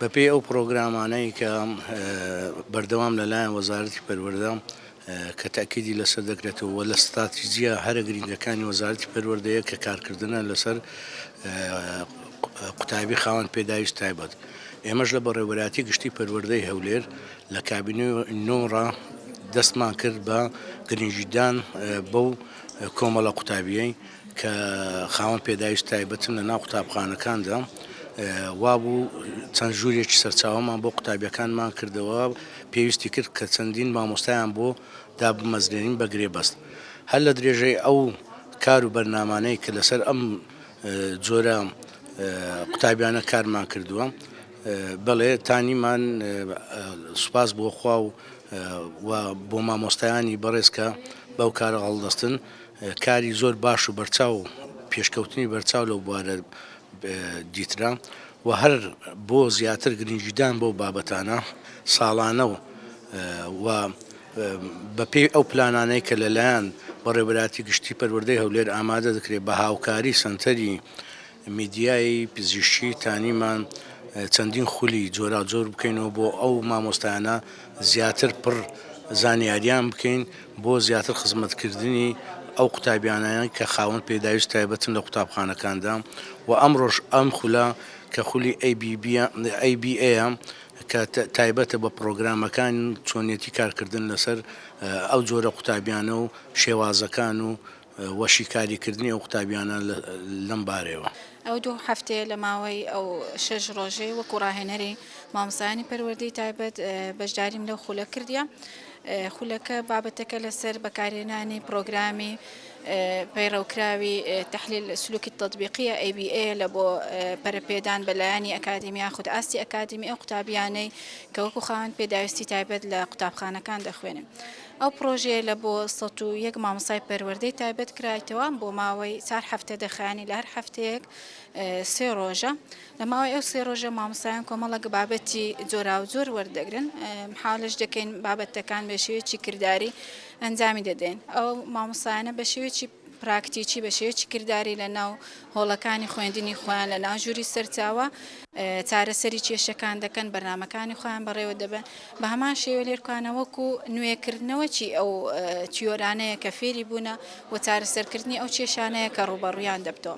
بەپێی ئەو پڕۆگرامانەی کە بەردەوام لەلایەن وەزارەتی پەروەردە کە تەئکیدی لەسەر دەکرێتەوە و لە ستراتیجییە هەرە گرینگەکانی وەزارەتی پەروەردەیە کە کارکردنە لەسەر قوتابی خاوەن پێداویست تایبەت. ئێمەش لە بەڕێوەبەرایەتی گشتی پەروەردەی هەولێر لە کابینەی نۆ ڕا دەستمان کرد بە گرنگیدان بەو کۆمەڵە قوتابییەی کە خاوەن پێداویست تایبەتن لە ناو قوتابخانەکاندا وابوو چەند ژوورێکی سەرچاوەمان بۆ قوتابیەکانمان کردەوە پێویستی کرد کە چەندین مامۆستایان بۆ دابمەزرێنین بە گرێبەست هەر لە درێژەی ئەو کار و بەرنامانەی کە لەسەر ئەم جۆرە قوتابیانە کارمان کردووە بەڵێ تانیمان سوپاس بۆ خوا و و بۆ مامۆستایانی بەڕێز کە بەو کارە هەڵدەستن کاری زۆر باش و بەرچاو و پێشکەوتنی بەرچاو لەو بوارە دیترا و هەر بۆ زیاتر گرنگیدان بەو بابەتانە ساڵانە و و بەپێی ئەو پلانانەی کە لەلایەن بەڕێوەبەرایەتی گشتی پەروەردەی هەولێر ئامادە دەکرێت بە هاوکاری سەنتەری میدیای پزیشکی تانیمان چەندین خولی جۆراوجۆر بکەینەوە بۆ ئەو مامۆستایانە زیاتر پڕ زانیاریان بکەین بۆ زیاتر خزمەتکردنی ئەو قوتابیانە کە خاوەن پێداویست تایبەتن لە قوتابخانەکاندا و ئەمڕۆش ئەم خولە کە خولی ABA یە کە تایبەتە بە پڕۆگرامەکان چۆنیەتی کارکردن لەسەر ئەو جۆرە قوتابیانە و شێوازەکان و و شیکاریکردنی ئەو قوتابیانە لەم بارەیەوە. ئەو دوو هەفتەیە لە ماوەی ئەو شەش ڕۆژەی وەکو ڕاهێنەری مامۆستایانی پەروەردەی تایبەت بەشداریم لەو خولە کردیە. خولەکە بابەتەکە لەسەر بەکارهێنانی پرۆگرامی پەیڕەوکراوی تحلیل سلوکی تطبیقیە ABA لە بۆ پەرەپێدان بە لایەنی ئەکادیمی یاخود ئاستی ئەکادیمی ئەو قوتابیانەی کە وەکو خاوەن پێداویستی تایبەت لە قوتابخانەکان دەخوێنن. ئەو پڕۆژەیە لە بۆ 101 مامۆستای پەروەردەی تایبەت کرایتەوە بۆ ماوەی چار هەفتە دەخایەنی لە هەر هەفتەیەک سێ ڕۆژە لە ماوەی ئەو سێ ڕۆژە مامۆستایان کۆمەڵێک بابەتی جۆراوجۆر وەردەگرن محاولەش دەکەین بابەتەکان بە شێوەیەکی کرداری ئەنجامی دەدەین ئەو مامۆستایانە بە شێوەیەکی پراکتیکی بە شێوەیەکی کرداری لە ناو هۆڵەکانی خوێندنی خۆیان لە ناو ژووری سەرچاوە چارەسەری کێشەکان دەکەن بەرنامەکانی خۆیان بەڕێوە دەبەن بە هەمان شێوە لێرکانە وەکو نوێکردنەوە چی ئەو تیۆرانەیە کە فێری بوونە و چارەسەرکردنی ئەو کێشانەیە کە ڕووبەڕوویان دەبتەوە.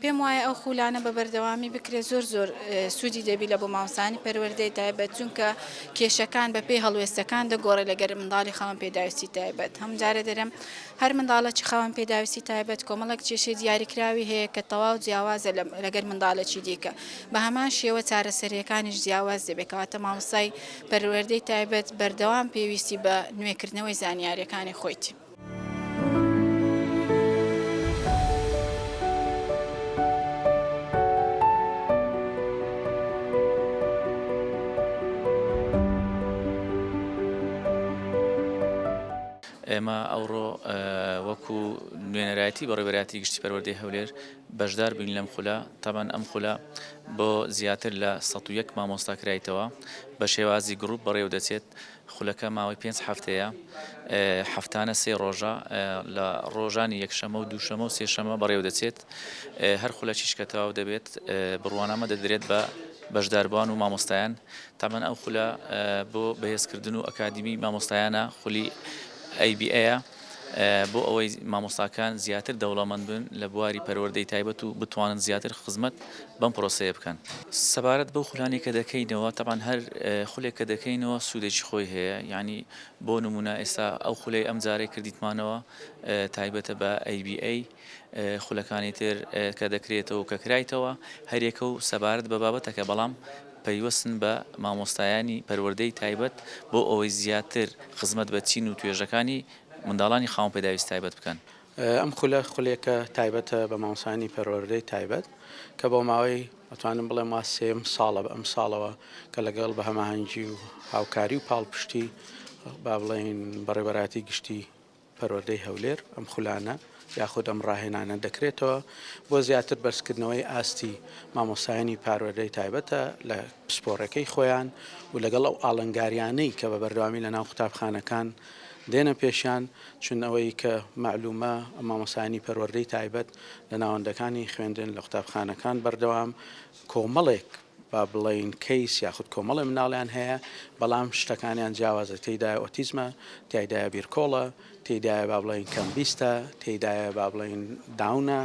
پێم وایە ئەو خولانە بە بەردەوامی بکرێت زۆر زۆر سوودی دەبی لە بۆ مامۆستایانی پەروەردەی تایبەت چونکە کێشەکان بە پێی هەڵوێستەکان دەگۆڕێت لەگەر منداڵی خاوەن پێداویستی تایبەت هەم جارێ دەرم هەر منداڵەکی خاوەن پێداویستی تایبەت کۆمەڵێک کێشەی دیاریکراوی هەیە کە تەواو جیاوازە لەگەر منداڵێکی دیکە بە هەمان شێوە چارەسەریەکانیش جیاواز دەبێت کەواتە مامۆستای پەروەردەی تایبەت بەردەوام پێویستی بە نوێکردنەوەی زانیاریەکانی خۆیتی. ئێمە ئەوڕۆ وەکو نوێنەرایەتی بەڕێوەبەرایەتی گشتی پەروەردەی هەولێر بەشدار بووین لەم خولە، تەبعەن ئەم خولە بۆ زیاتر لە 101 مامۆستا کرایتەوە بە شێوازی گروپ بەڕێوە دەچێت، خولەکە ماوەی پێنج هەفتەیە هەفتانە سێ ڕۆژە لە ڕۆژانی یەکشەمە و دووشەمە و سێشەمە بەڕێوە دەچێت هەر خولەکیش کە تەواو دەبێت بڕوانامە دەدرێت بە بەشداربووان و مامۆستایان تەبعەن ئەو خولە بۆ بەهێزکردن و ئەکادیمی مامۆستایانە خولی ABA یە بۆ ئەوەی مامۆستاکان زیاتر دەوڵەمەند بن لە بواری پەروەردەی تایبەت و بتوانن زیاتر خزمەت بەم پرۆسەیە بکەن. سەبارەت بەو خولانەی کە دەکەینەوە تەبعەن هەر خولێک کە دەکەینەوە سوودێکی خۆی هەیە یانی بۆ نموونە ئێستا ئەو خولەی ئەم جارەی کردیتمانەوە تایبەتە بە ABA خولەکانی تر کە دەکرێتەوە و کە کرایتەوە هەریەکە و سەبارەت بە بابەتەکە بەڵام پەیوەستن بە مامۆستایانی پەروەردەی تایبەت بۆ ئەوەی زیاتر خزمەت بە چین و توێژەکانی منداڵانی خاوەن پێداویست تایبەت بکەن. ئەم خولە خولێکە تایبەتە بە مامۆستایانی پەروەردەی تایبەت کە بۆ ماوەی ئەتوانم بڵێم وا سێیەم ساڵە بە ئەم ساڵەوە کە لەگەڵ بە هەماهەنگی و هاوکاری و پاڵپشتی با بڵێین بەڕێوەبەرایەتی گشتی پەروەردەی هەولێر ئەم خولانە یاخود ئەم ڕاهێنانە دەکرێتەوە بۆ زیاتر بەرزکردنەوەی ئاستی مامۆستایانی پاروەردەی تایبەتە لە پسپۆڕەکەی خۆیان و لەگەڵ ئەو ئاڵنگاریانەی کە بە بەردەوامی لە ناو قوتابخانەکان دێنە پێشیان چون ئەوەی کە مەعلومە مامۆستایانی پەروەردەی تایبەت لە ناوەندەکانی خوێندن لە قوتابخانەکان بەردەوام کۆمەڵێک. با بڵێین کەیس یاخود کۆمەڵێ مناڵیان هەیە بەڵام شتەکانیان جیاوازە تێیدایە ئۆتیزمە تیایدایە بیرکۆڵە تێیدایە با بڵێین کەمبیستە، تێیدایە با بڵێین داونە،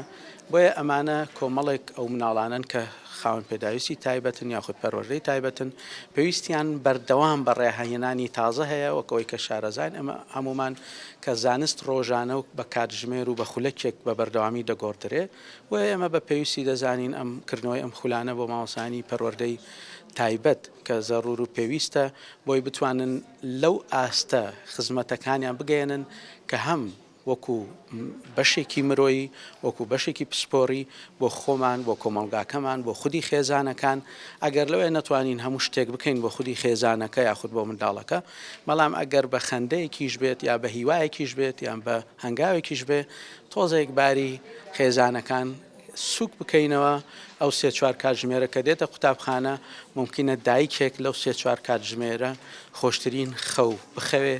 بۆیە ئەمانە کۆمەڵێک ئەو مناڵانەن کە خاوەن پێداویستی تایبەتن یاخود پەروەردەی تایبەتن، پێویستیان بەردەوام بە ڕێهێنانی تازە هەیە، وەک ئەوەی کە شارەزاین ئێمە هەموومان کە زانست ڕۆژانە و بە کاتژمێر و بە خولەکێک بە بەردەوامی دەگۆڕدرێ، بۆیە ئێمە بە پێویستی دەزانین ئەم کردنەوەی ئەم خولانە بۆ مامۆستایانی پەروەردەی تایبەت کە زەروور و پێویستە بۆی بتوانن لەو ئاستە خزمەتەکانیان بگەیەنن کە هەم وەکو بەشێکی مرۆیی، وەکو بەشێکی پسپۆری بۆ خۆمان، بۆ کۆمەڵگاکەمان، بۆ خودی خێزانەکان، ئەگەر لەوێ نەتوانین هەموو شتێک بکەین بۆ خودی خێزانەکە یاخود بۆ منداڵەکە، بەڵام ئەگەر بە خەندەیەکیش بێت یا بە هیوایەکیش بێت یان بە هەنگاوێکیش بێ تۆزێک باری خێزانەکان سوک بکەینەوە، ئەو سێ چوار کاتژمێرە کە دێتە قوتابخانە مومکینە دایکێک لەو سێ چوار کاتژمێرە خۆشترین خەو بخەوێ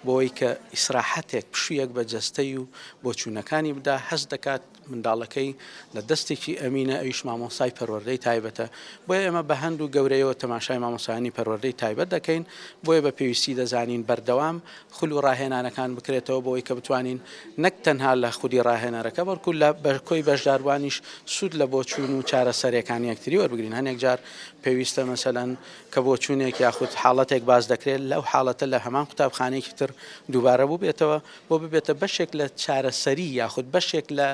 بۆی کە ئیسراحەتێک پشوویەک بە جەستەی و بۆچوونەکانی بدا هەست دەکات منداڵەکەی لە دەستێکی ئەمینە ئەویش مامۆستای پەروەردەی تایبەتە بۆیە ئێمە بە هەند و گەورەیەوە تەماشای مامۆستایانی پەروەردەی تایبەت دەکەین بۆیە بە پێویستی دەزانین بەردەوام خول و ڕاهێنانەکان بکرێتەوە بۆ ئەوەی کە بتوانین نەک تەنها لە خودی ڕاهێنەرەکە بەڵکو لە کۆی بەشداربووانیش سوود لە بۆچوون و چارەسەرەکانی یەکتری وەربگرین هەنێک جار پێویستە مەسەلەن کە بۆچوونێک یاخود حاڵەتێک باس دەکرێت لەو حاڵەتە لە هەمان قوتابخانەیەکی تر دووبارە بووبێتەوە بۆ ببێتە بەشێک لە چارەسەری یاخود بەشێک لە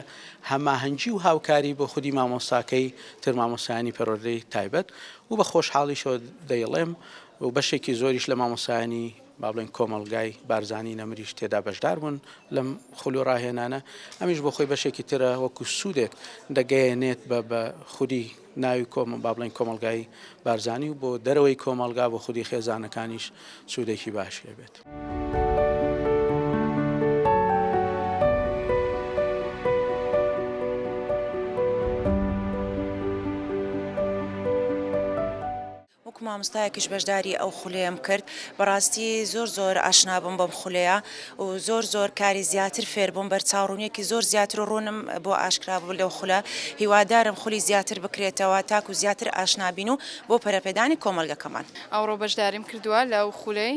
هەماهەنگی و هاوکاری بۆ خودی مامۆستاکەی تر مامۆستایانی پەروەردەی تایبەت و بە خۆشحاڵیشەوە دەیڵێم و بەشێکی زۆریش لە مامۆستایانی با بڵێین کۆمەڵگای بارزانی نەمریش تێدا بەشدار بوون لەم خول و ڕاهێنانە، ئەمیش بۆ خۆی بەشێکی ترە وەکو سوودێک دەگەیەنێت بە بە خودی ناوی کۆم با بڵێین کۆمەڵگای بارزانی و بۆ دەرەوەی کۆمەڵگا بۆ خودی خێزانەکانیش سوودێکی باشی هەبێت. وەکو مامۆستایەکیش بەشداری ئەو خولەیەم کرد بەڕاستی زۆر زۆر ئاشنا بووم بەم خولەیە و زۆر زۆر کاری زیاتر فێر بووم بەرچاوڕوونیەکی زۆر زیاتر و ڕوونم بۆ ئاشکرا بوو لەو خولە هیوادارم خولی زیاتر بکرێتەوە تاکو زیاتر ئاشنا بین و بۆ پەرەپێدانی کۆمەڵگەکەمان. ئەوڕۆ بەشداریم کردووە لەو خولەی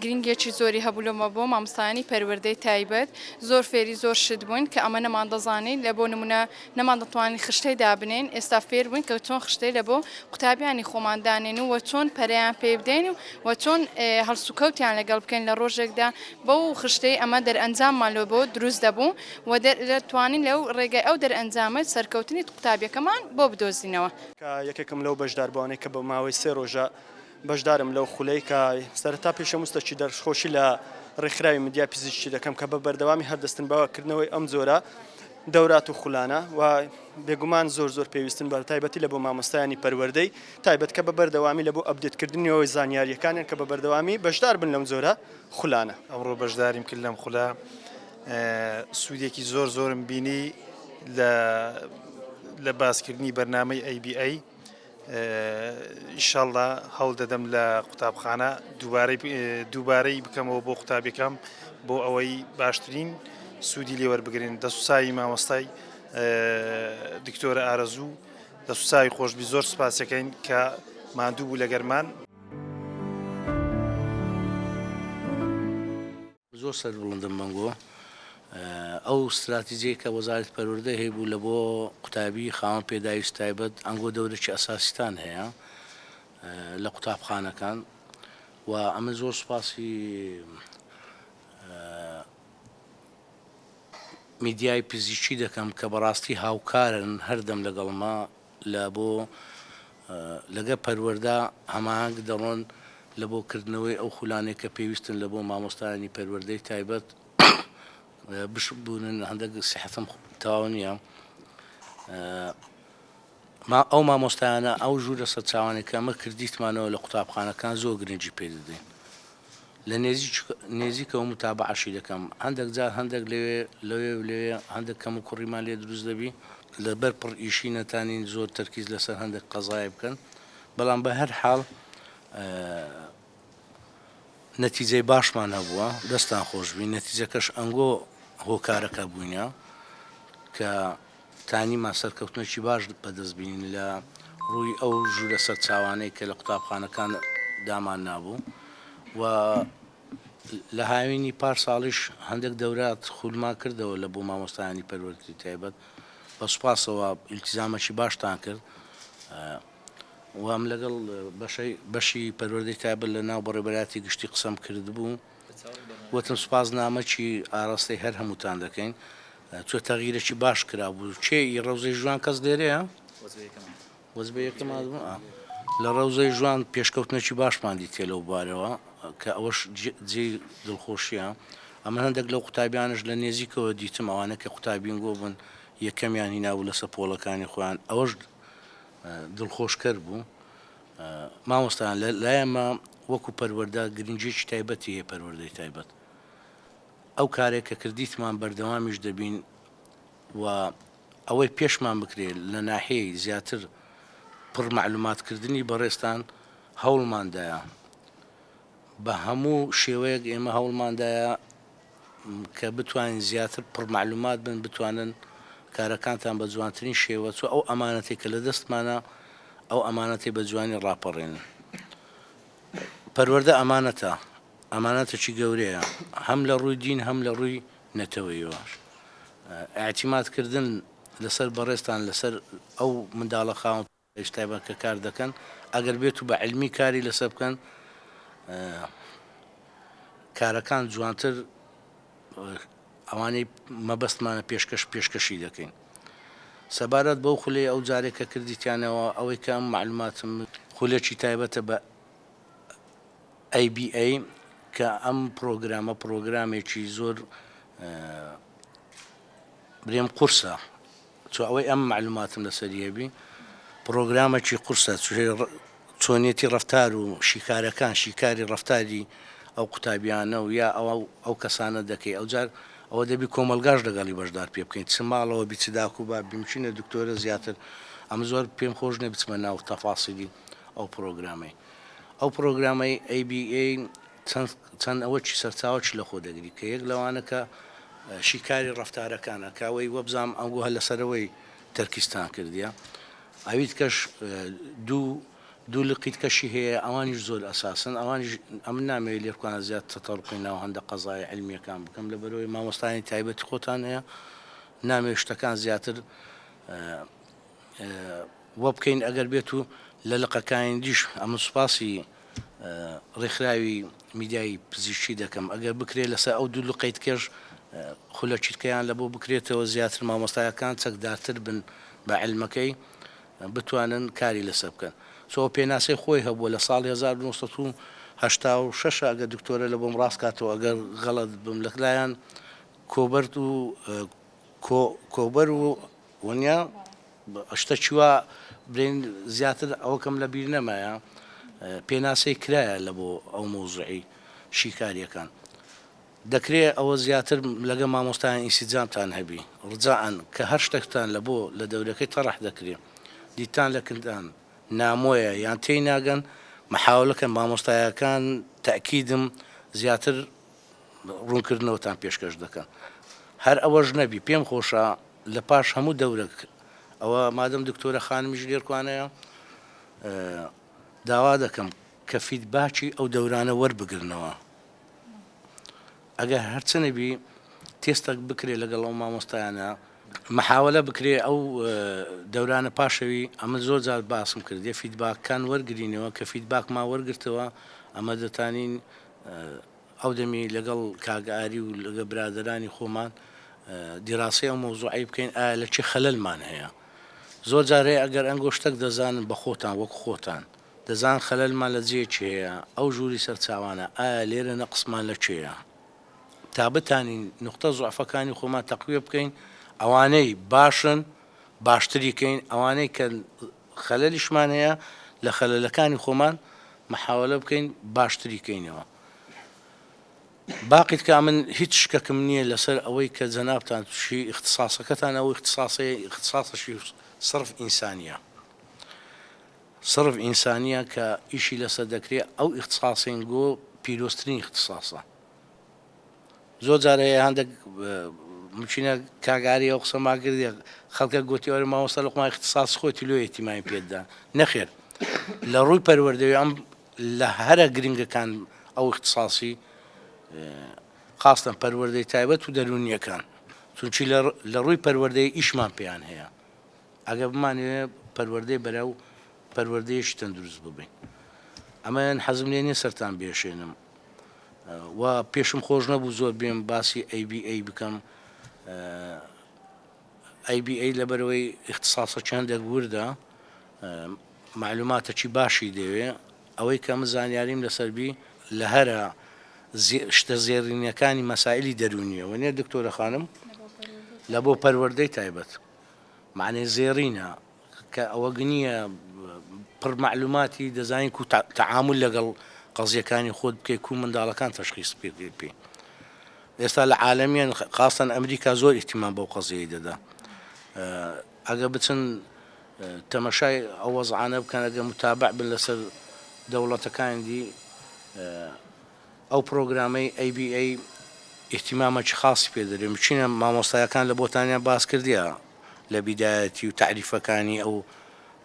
گرنگیەکی زۆری هەبوو لۆمە بۆ مامۆستایانی پەروەردەی تایبەت زۆر فێری زۆر شت بووین کە ئەمە نەمان دەزانی لە بۆ نمونە نەمان دەتوانی خشتەی دابنێین ئێستا فێر بووین کە چۆن خشتەی لە بۆ قوتابیانی خۆمان دانێن و وە چۆن پەرەیان پێ بدەین و وە چۆن هەڵسوکەوتیان لەگەڵ بکەین لە ڕۆژێکدا بەو خشتەی ئەمە دەرئەنجاممان لۆ بۆ دروست دەبوو و دەتوانین لەو ڕێگای ئەو دەرئەنجامە سەرکەوتنی قوتابیەکەمان بۆ بدۆزینەوە. کە یەکێکم لەو بەشداربووانەی کە بە ماوەی سێ ڕۆژە بەشدارم لەو خولەی کە سەرەتا پێش هەموو شتێکی دەستخۆشی لە ڕێکخراوی میدیای پزیشکی دەکەم کە بە بەردەوامی هەر دەستن بە کردنەوەی ئەم جۆرە دەورات و خولانە و بێگومان زۆر زۆر پێویستن بە تایبەتی لە بۆ مامۆستایانی پەروەردەی تایبەت کە بە بەردەوامی لە بۆ ئەپدێتکردنیەوەی زانیاریەکانیان کە بە بەردەوامی بەشدار بن لەم جۆرە خولانە. ئەمڕۆ بەشداریم کرد لەم خولە سوودێکی زۆر زۆرم بینی لە لە باسکردنی بەرنامەی ABA ئیشەڵا هەوڵ دەدەم لە قوتابخانە دووبارەی دووبارەی بکەمەوە بۆ قوتابیەکەم بۆ ئەوەی باشترین سوودی لێوەربگرن دەست و ساوی مامۆستای دکتۆرە ئارەزوو دەست و ساوی خۆشبی زۆر سپاسەکەین کە ماندوو بوو لەگەرمان. زۆر سەربڵندم بەنگۆ ئەو ستراتیجەی کە وەزارەتی پەروەردە هەیبوو لە بۆ قوتابی خاوەن پێداویست تایبەت ئەنگۆ دەورێکی ئەساسیتان هەیە لە قوتابخانەکان و ئەمن زۆر سوپاسی میدیای پزیشکی دەکەم کە بەڕاستی هاوکارن هەردەم لەگەڵما لە بۆ لەگە پەروەردە هەماهەنگ دەڕۆن لە بۆ کردنەوەی ئەو خولانەی کە پێویستن لە بۆ مامۆستایانی پەروەردەی تایبەت بشبوونن هەندێک سیحەتم تەواو نییە ما ئەو مامۆستایانە ئەو ژوورە سەرچاوانەی کە ئەمە کردیتمانەوە لە قوتابخانەکان زۆر گرنگی پێ دەدەین لە نێزیکەوە موتابەعەشی دەکەم، هەندێک جار هەندێک لەوێ لەوێ و لەوێ هەندێک کەموکوڕیمان لێ دروست دەبی، لەبەر پڕ ئیشی نەتانین زۆر تەرکیز لەسەر هەندێک قەزایە بکەن، بەڵام بە هەر حاڵ نەتیجەی باشمان هەبووە، دەستان خۆش بی، نەتیجەکەش ئەنگۆ هۆکارەکە بووینە کە تانیمان سەرکەوتنێکی باش بەدەست بینین لە. ڕووی ئەو ژوورە سەرچاوانەی کە لە قوتابخانەکان دامان نابوو و لە هاوینی پار ساڵیش هەندێک دەورات خولمان کردەوە لە بۆ مامۆستایانی پەروەردەی تایبەت بە سوپاسەوە ئیلتیزامەکی باشتان کرد و ئەم لەگەڵ بەشەی بەشی پەروەردەی تایبەت لە ناو بەڕێوەبەرایەتی گشتی قسەم کردبوو وتم سوپاسنامەکی ئاراستەی هەر هەمووتان دەکەین چۆ تەغیرەکی باش کرابوو کێ ئی ڕەوزەی ژوان کەس لێرەیە؟ وەجبەی یەکەم هاتبوو ئا لە ڕەوزەی ژوان پێشکەوتنێکی باشمان دیتیە لەو بارەوە کە ئەوەش جێی دڵخۆشیە ئەمن هەندێک لەو قوتابیانش لە نێزیکەوە دیتم ئەوانە کە قوتابین گۆ بوون یەکەمیان هینابوو لەسەر پۆڵەکانی خۆیان ئەوەش دڵخۆشکەر بوو مامۆستایان لە لایەمە وەکو پەروەردە گرنگیەکی تایبەتی هەیە پەروەردەی تایبەت ئەو کارێک کە کردیتمان بەردەوامیش دەبین و ئەوەی پێشمان بکرێت لە ناحیەی زیاتر پڕ مەعلومات کردنی بەڕێزتان هەوڵماندایە بە هەموو شێوەیەک ئێمە هەوڵماندایە کە بتوانین زیاتر پڕ مەعلومات بن بتوانن کارەکانتان بە جوانترین شێوە چۆ ئەو ئەمانەتەی کە لە دەستمانە ئەو ئەمانەتەی بە جوانی ڕاپەڕێنن پەروەردە ئەمانەتە ئەمانەتێکی گەورەیە هەم لە ڕووی دین هەم لە ڕووی نەتەوەیەوە ئیعتیماد کردن لەسەر بەڕێزتان لەسەر ئەو منداڵە خاوەن تایبەت کە کار دەکەن ئەگەر بێت و بە عیلمی کاری لەسەر بکەن کارەکان جوانتر ئەوانەی مەبەستمانە پێشکەش پێشکەشی دەکەین سەبارەت بەو خولەی ئەو جارێک کە کردیتیانەوە ئەوەی کە ئەم معلوماتم خولێکی تایبەتە بە ABA کە ئەم پرۆگرامە پرۆگرامێکی زۆر برێم قورسە چۆ ئەوەی ئەم مەعلوماتم لەسەری هەبی پرۆگرامەکی قورسە چۆنیەتی ڕەفتار و شیکارەکان شیکاری ڕەفتاری ئەو قوتابیانە و یا ئەو ئەو کەسانە دەکەی ئەوجار ئەوە دەبی کۆمەلگاش لەگەڵی بەشدار پێ بکەین چ ماڵەوە بی چ داک و باب بیمچینە دکتۆرە زیاتر ئەم زۆر پێم خۆش نیە بچمە ناو تەفاسیلی ئەو پرۆگرامەی ئەو پرۆگرامەی ABA چەند چەند ئەوەکی سەرچاوەکی لەخۆ دەگری کە یەک لەوانە کە شیکاری ڕەفتارەکانە کە ئەوەی وەبزانم ئەنگۆ هەر لەسەرەوەی تەرکیزتان کردیە ئەویت کەش دوو دوو لقیت کەشی هەیە ئەوانیش زۆر ئەساسن ئەوانیش ئەمن نامەوێت لێرکوانە زیاد تەتەڕقی ناو هەندە قەزای علمیەکان بکەم لەبەرەوەی مامۆستایانی تایبەتی خۆتان هەیە نامەوێت شتەکان زیاتر وە بکەین ئەگەر بێت و لە لقەکانی دیش ئەمن سوپاسی ڕێکخراوی میدیایی پزیشکی دەکەم ئەگەر بکرێت لەسەر ئەو دوو لقەی تکەش خولەکیتکەیان لە بۆ بکرێتەوە زیاتر مامۆستایەکان چەکدارتر بن بە عیلمەکەی بتوانن کاری لەسەر بکەن چۆ پێناسەی خۆی هەبووە لە ساڵی 1986 ئەگەر دکتۆرە لە بۆم ڕاست کاتەوە ئەگەر غەڵەت بم لە لایەن کۆبەرت و کۆبەر و وەنیە شتەکی وا برێن زیاتر ئەوەکەم لە بیر نەمایە پێناسەی کرایە لە بۆ ئەو مەوزوعی شیکاریەکان دەکرێ ئەوە زیاتر لەگە مامۆستایان ئینسیجامتان هەبی ڕجاءەن کە هەر شتەکتان لە بۆ لە دەورەکەی تەڕح دەکرێ دیتان لە کندان نامۆیە یان تێی ناگەن محاولەکەن مامۆستایەکان تەئکیدم زیاتر ڕوونکردنەوەتان پێشکەش دەکەن هەر ئەوەش نەبی پێم خۆشە لە پاش هەموو دەورەک ئەوە مادەم دکتۆرە خانمیش لێرکوانەیە داوا دەکەم کە فیدباکی ئەو دەورانە وەربگرنەوە ئەگەر هەرچەنەبی تێستەک بکرێ لەگەڵ ئەو مامۆستایانە محاولە بکرێ ئەو دەورانە پاشەوی ئەمە زۆر جار باسم کردێ فیدباکان وەرگرینەوە کە فیدباکمان وەرگرتەوە ئەمە دەتانین ئەو دەمی لەگەڵ کاک ئاری و لەگە برادەرانی خۆمان دیراسەی ئەو مەوزوعەی بکەین ئایا لە چی خەلەلمان هەیە زۆر جار هەیە ئەگەر ئەنگۆ شتەک دەزانن بە خۆتان وەک خۆتان دەزان خەلەلمان لە جێیەکی هەیە ئەو ژووری سەرچاوانە ئایا لێرە نەقسمان لە کوێیە تا بتانین نوقتە زوعفەکانی خۆمان تەقویە بکەین ئەوانەی باشن باشتری کەین ئەوانەی کە خەلەلیشمان هەیە لە خەلەلەکانی خۆمان محاوەلە بکەین باشتری کەینەوە باقی تکا من هیچ شکەکم نییە لەسەر ئەوەی کە جەنابتان توشی ئیختساسەکەتان ئەو ئیختساسەیە ئیختساسەشی سڕف ئینسانیە سڕف ئینسانیە کە ئیشی لەسەر دەکرێ ئەو ئیختساسەین گۆ پیرۆزترین ئیختساسە زۆر جار هەیە هەندێک. ممکنە کاک ئاری ئەو قسەمان کردیە خەڵکە گۆتی ئەرێ مامۆستا لوقمان ئیختیساس خۆیتی لۆ ئیهتیمامی پێت دا نەخێر لە ڕووی پەروەردەوی ئەم لە هەرە گرنگەکان ئەو ئیختیساسی خاستەن پەروەردەی تایبەت و دەروونیەکان چونکی لە ڕووی پەروەردەی ئیشمان پێیان هەیە ئەگەر بمانەوێ پەروەردەی بەرەو پەروەردەیەکی تەندروست ببەین ئەمەیان حەزم لێ نیە سەرتان بێشێنم و پێشم خۆش نەبوو زۆر بێم باسی ABA بکەم ABA لەبەرەوەی ئیختیساسەکی هەندێک وردە مەعلوماتەکی باشی دەوێ ئەوەی کە من زانیاریم لەسەر بی لە هەرە شتە زێڕینەکانی مەسائلی دەروونیە وەنیە دکتۆرە خانم لە بۆ پەروەردەی تایبەت مەعنی زێڕینە کە ئەوە نییە پڕ مەعلوماتی دەزانین کو تەعامول لەگەڵ قەزیەکانی خۆت بکەی کو منداڵەکان تەشخیص بکەی پێی ئێستا لە عالەمیان خاستەن ئەمریکا زۆر ئیهتیمام بەو قەزیەی دەدا ئەگە بچن تەمەشای ئەو وەزعانە بکەن ئەگە متابع بن لەسەر دەوڵەتەکانی دی ئەو پرۆگرامەی ABA ئیهتیمامەکی خاصی پێ دەرێ مچینە مامۆستایەکان لە بۆتانیان باس کردیە لە بیدایەتی و تەعریفەکانی ئەو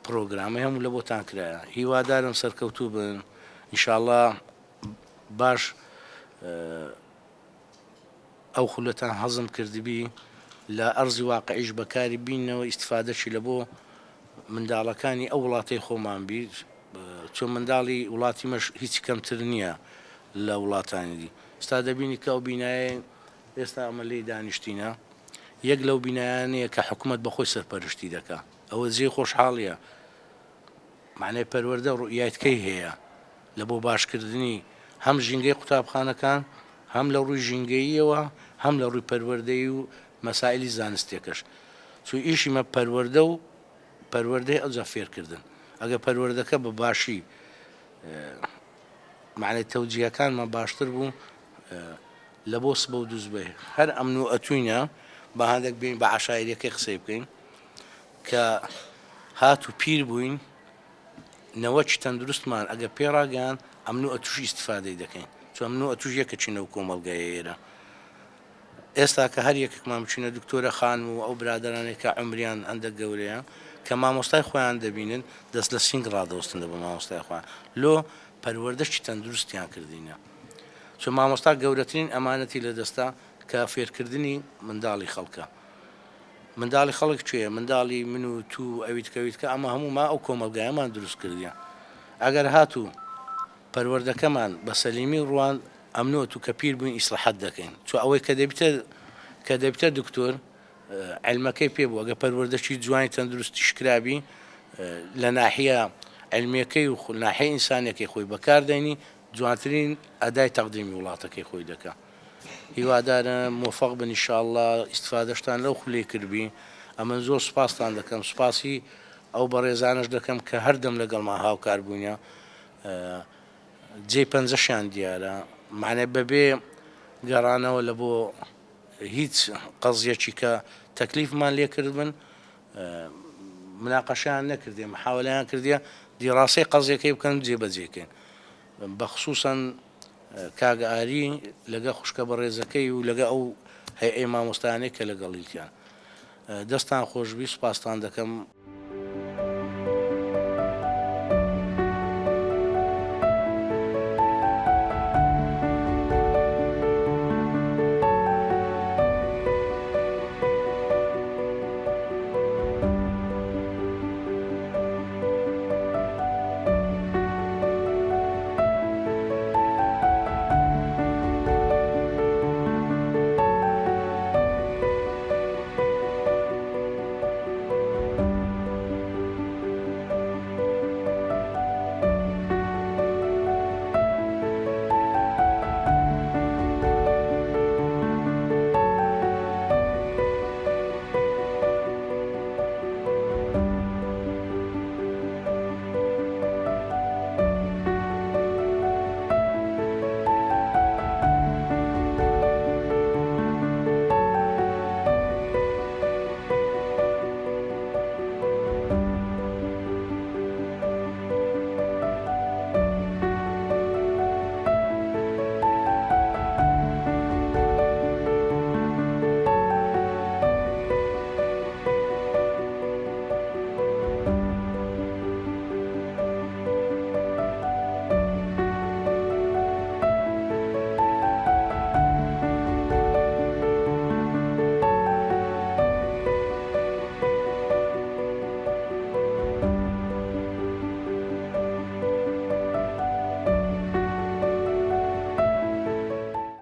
پرۆگرامەی هەموو لە بۆتان کرایە هیوادارم سەرکەوتوو بن ان شاءاللە باش ئەو خولەتان هەزم کردبی لە ئەرزی واقعیش بەکاری بینەوە ئیستفادەشی لە بۆ منداڵەکانی ئەو وڵاتەی خۆمان بی چۆن منداڵی وڵاتی مەش هیچ کەمتر نییە لە وڵاتانی دی ستا دەبینی کە ئەو بینایە ئێستا ئەمە لێی دانیشتینە یەک لەو بینایانەیە کە حکومەت بەخۆی سەرپەرشتی دەکا ئەوە جێی خۆشحاڵیە مەعنای پەروەردە ڕوئیایتکەی هەیە لە بۆ باشکردنی هەم ژینگەی قوتابخانەکان هەم لە ڕووی ژینگەییەوە هەم لە ڕووی پەروەردەیی و مەسائلی زانستیەکەش چون ئیشی مە پەروەردە و پەروەردەی ئەوجا فێرکردن ئەگەر پەروەردەکە بە باشی مەعنای تەوجیهەکانمان باشتر بوو لە بۆ سبە و دووسبەی هەر ئەمن و ئەتوینە بە هەندێک بین بە عەشایریەکەی قسەی بکەین کە هات و پیر بووین نەوەکی تەندروستمان ئەگەر پێ ڕاگەیان ئەمن و ئەتوش ئیستفادەی دەکەین چون ئەمن و ئەتوش یەکەکین لەو کۆمەڵگەیە ئێرە ئێستا کە هەر یەکێکمان بچینە دکتۆرە خانم و ئەو برادەرانەی کە عومریان هەندێک گەورەیە کە مامۆستای خۆیان دەبینن دەست لە سینگ ڕادەوەستن لە بۆ مامۆستای خۆیان لۆ پەروەردەشی تەندروستیان کردینە چون مامۆستا گەورەترین ئەمانەتی لە دەستە کە فێرکردنی منداڵی خەڵکە منداڵی خەڵک کێیە منداڵی من و تو و ئەویتکە ئەویتکە ئەمە هەموو ما ئەو کۆمەڵگایەمان دروست کردیە ئەگەر هاتوو پەروەردەکەمان بە سەلیمی ڕواند ئەمن و تو کە پیر بووین ئیسڵحەت دەکەین چۆ ئەوەی کە دەبیتە کە دەبیتە دکتۆر علمەکەی پێ بوو ئەگە پەروەردەکی جوانی تەندروستیش کرابی لە ناحیە علمیەکەی و ناحیە ئینسانیەکەی خۆی بەکار دێنی جوانترین ئەدای تەقدیمی وڵاتەکەی خۆی دەکا هیوادارم مۆفەق بن ان شاء اللە ئیستفادەشتان لەو خولەی کردبی ئەمن زۆر سوپاستان دەکەم سوپاسی ئەو بەڕێزانەش دەکەم کە هەردەم لەگەڵمان هاوکار بووینە جێی پەنجەشیان دیارە معنی بەبێ گەڕانەوە لە بۆ هیچ قەزیەکی کە تەکلیفمان لێ کردبن مناقەشەیان نەکردێ محاولەیان کردیە دیڕاسەی قەزیەکەی بکەن جێبەجێکەین بە خصوصەن کاک ئاری لەگە خوشکە بەڕێزەکەی و لەگە ئەو هەیئەی مامۆستایانەی کە لەگەڵیتیان دەستان خۆشبی سوپاستان دەکەم.